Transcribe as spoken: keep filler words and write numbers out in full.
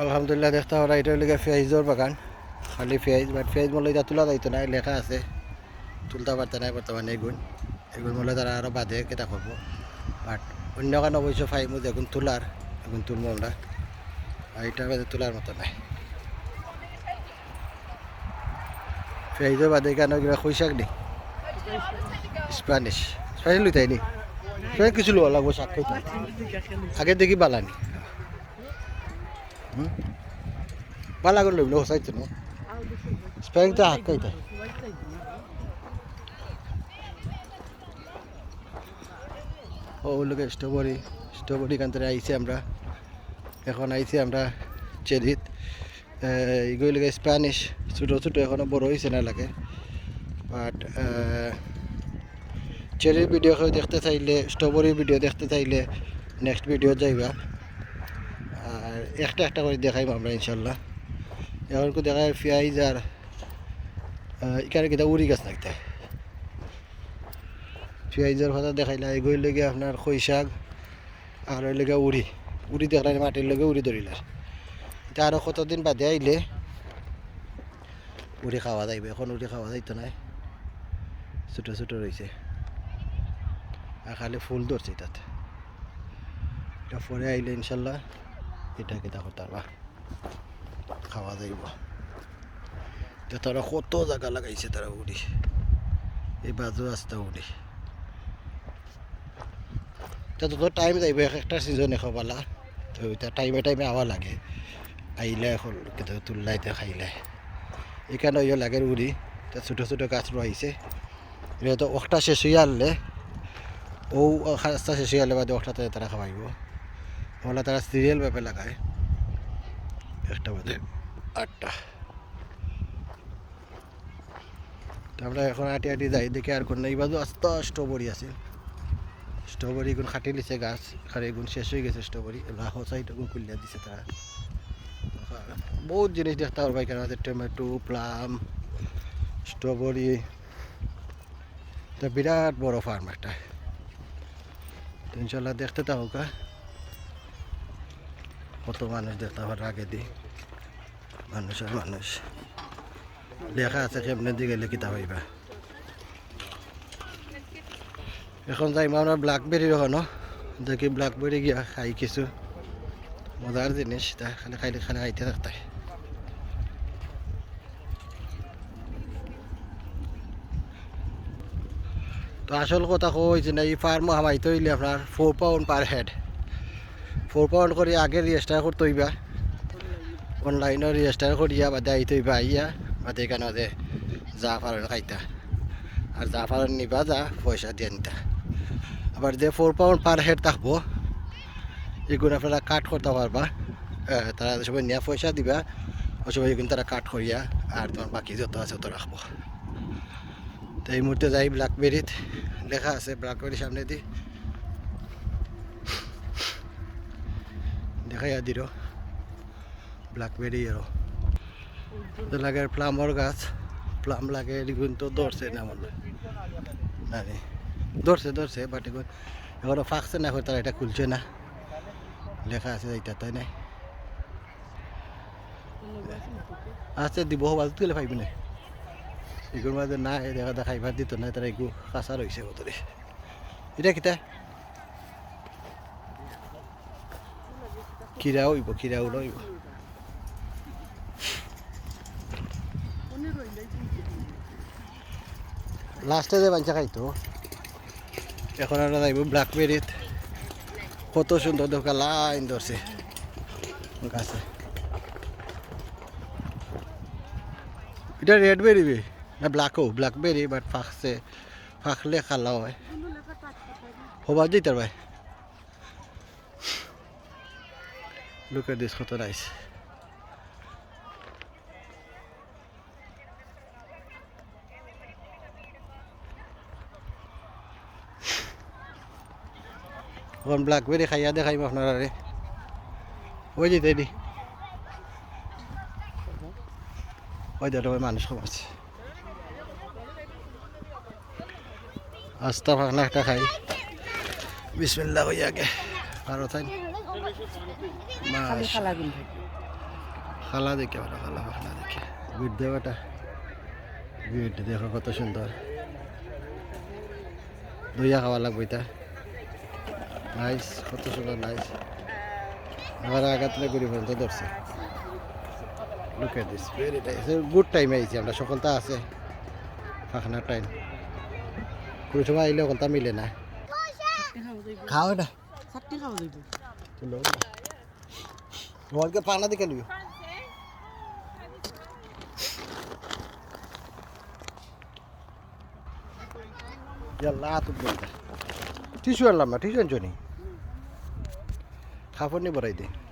আলহামদুলিল্লাহ, দেখতা পাররা, ইটা অইলো গিয়া পিয়াইজর বাগান। খালি পিয়াইজ, but পিয়াইজ মনে অয় ইতা তুলা যাইতো নায়, লেখা আছে তুলতা পারতা নায় বর্তমানে এগুন। এগুন মনে অয় তারা আরো বাদে কিতা করবো, but অন্য কানো অবশ্য পাইমু, যেগুন তুলার, এগুন তুলমু আমরা। আর ইটা বাদে তুলার মতো নায়। পিয়াইজর বাদে ইখানো কিবা কইশাক নি? স্প্যানিশ। স্প্যানিশ লইতায় নি? স্প্যানিশ কিছু লওয়া লাগবো, শাক খাইতাম। আগে দেখি বালা নি। হুম? বালা করে লইবো, হোসাইতো না। স্প্যানিশ তো শাক খাইতায়। ও, অউ লগে স্ট্রবেরি, স্ট্রবেরি কান্তরে আইছি আমরা। এখন আইছি আমরা চেরিত। এ, ইগু অইলো গিয়া স্প্যানিশ, ছোটো ছোটো, এখনো বড় অইছে না লাগে। But, এ, চেরির ভিডিও কেউ দেখতে চাইলে, স্ট্রবেরির ভিডিও দেখতে চাইলে next ভিডিও যাইবা। আর একটা একটা করি দেখাইমু আমরা ইনশাল্লাহ। এখন কু দেখাই পিয়াইজ আর, এ, ইখানো কিতা উরি গাছ না কিতা? পিয়াইজর পাতা দেখাইলা, ইগু অইলো গিয়া আপনার কইশাক, আর অইলো গিয়া উরি। উরি দেখলা নি, মাটির লগে উরি ধরিলার। ইটা আরো কতদিন বাদে আইলে উরি খাওয়া যাইবো, এখন উরি খাওয়া যাইতো নায়, ছোটো ছোটো রইছে। আর খালি ফুল ধরছে ইটাত। ইটা পরে আইলে ইনশাল্লাহ ইটা কিতা করতা পারবা। খাওয়া যাইবো। তে তারা কত জাগা লাগাইছে তারা উরি। এই বাজু আস্তা উরি। তে তত টাইম যাইবো এক একটা সিজনে খাবালা। তো ইটা টাইমে টাইমে আওয়া লাগে। আইলে এখন কিন্তু তুললাই তে খাইলে। ইখানো ইয়ে লাগে উরি। তে ছোটো ছোটো গাছ রইছে। ইটা তো অখটা শেষ অইয়া আরলে, অউ অখটা শেষ অইয়া আরলে বাদে অখটাতে তারা খাওয়াইবো। অলা তারা সিরিয়াল ভাবে লাগায়, একটা বাদে আরটা। তো আমরা এখন আটি আটি যাই, দেখি আর কুন নাই। ইবাজু আস্তা স্ট্রবেরি আছে, স্ট্রবেরি গুন কাটিলিছে গাছ, আর এগুন শেষ অইগেছে স্ট্রবেরি। এলা হোসাইট ওগুন খুলিয়া দিছে তারা। বহুত জিনিস দেখতা পারবা ইখানো আছে, টমেটো, প্লাম, স্ট্রবেরি। তো বিরাট বড় ফার্ম একটা। তো ইনশাল্লাহ দেখতে থাকউক্কা। কত মানুষ দেখতা পাররা আগেদি। মানুষ আর মানুষ। লেখা আছে কেমনেদি গেলে কিতা পাইবা। এখন যাইমু আমরা ব্ল্যাকবেরির ওখানো। দেখি ব্ল্যাকবেরি গিয়া খাই কিছু। মজার জিনিস, তা খালি খাইলে খালি খাইতে থাকতায়। তো আসল কথা কইছি না, ই ফার্মো হামাইতে অইলে আপনার four pound per head, four pound করি আগে রেজিস্টার করতে অইবা, অনলাইনো রেজিস্টার করিয়া বাদে আইতে অইবা, আইয়া বাদে ইখানো যে যা পারইন খাইতা, আর যা পারইন নিবা, যা পয়সা দিয়া নিতা। আবার যে four pound per head থাকবো, ইগুন আপনারা কাট করতা পারবা। আহ, তারা যে সময় নিয়া পয়সা দিবা, ওই সময় ইগুন তারা কাট করিয়া আর তুমার বাকি যত আছে অত রাখবো। তো এই মুহূর্তে যাই ব্ল্যাকবেরিত, লেখা আছে ব্ল্যাকবেরি সামনেদি, দেখাইয়া দিল ব্ল্যাকবেরি এরও। তো লাগে প্লামর গাছ, প্লাম লাগে, ইগুন তো ধরছে না মনে অয়। না রে, ধরছে, ধরছে, but ইগুন এখনো পাকছে না, হয়তো তারা ইটা খুলছে না। লেখা আছে ইটা, তাই না? আছে, দিব, হবা তুলে পাইবি না। ইগুর মাঝে না, এ দেখা, দেখা, ইবার দিত না, তারা ইগু কাঁচা রইছে কতরে। ইটা কিতা? কিরা অইবো, কিরা উলা অইবো। লাস্টে যে বাচ্চা খাইতো। এখন আমরা যাইবো ব্ল্যাকবেরিত। কত সুন্দর দেখা, লাইন ধরছে গাছে। ইটা রেড বেরি বে, না ব্ল্যাকও, ব্ল্যাকবেরি, but পাকছে, পাকলে কালা অয়। হবা দিতার ভাই। Look at this, কত nice। এখন ব্ল্যাকবেরি খাইয়া দেখাইমু আপনারারে। ওই যে দেনি। ওই দেখো, ওই মানুষ কম আছে। আস্তা পাকনা একটা খাই। বিসমিল্লাহ কই আগে। আর তাই না? খালি মাশ-, খালা গুন থাকে। খালা দেখে, ওরা খালা পাখনা দেখে। বিট দেওয়াটা। বিট দেখো কত সুন্দর। দইয়া খাওয়া লাগবে এটা। নাইস, কত সুন্দর, নাইস। আমার আগাতলে ঘুরি পর্যন্ত ধরছে। Look at this, very nice. Good time আইছি আমরা, সকলতা আছে। পাখনা টাইম। কোনো সময় আইলে সকলতা মিলে না। খাও এটা। চাটনি খাওয়া যাইব। তুলো না। তোমাকে পাখনা দেখে নিও। ইয়াল্লা, তো বলতে। টিস্যু আনলাম না, টিস্যু আনছো নি? কাপড় নিয়ে বড়াই দে।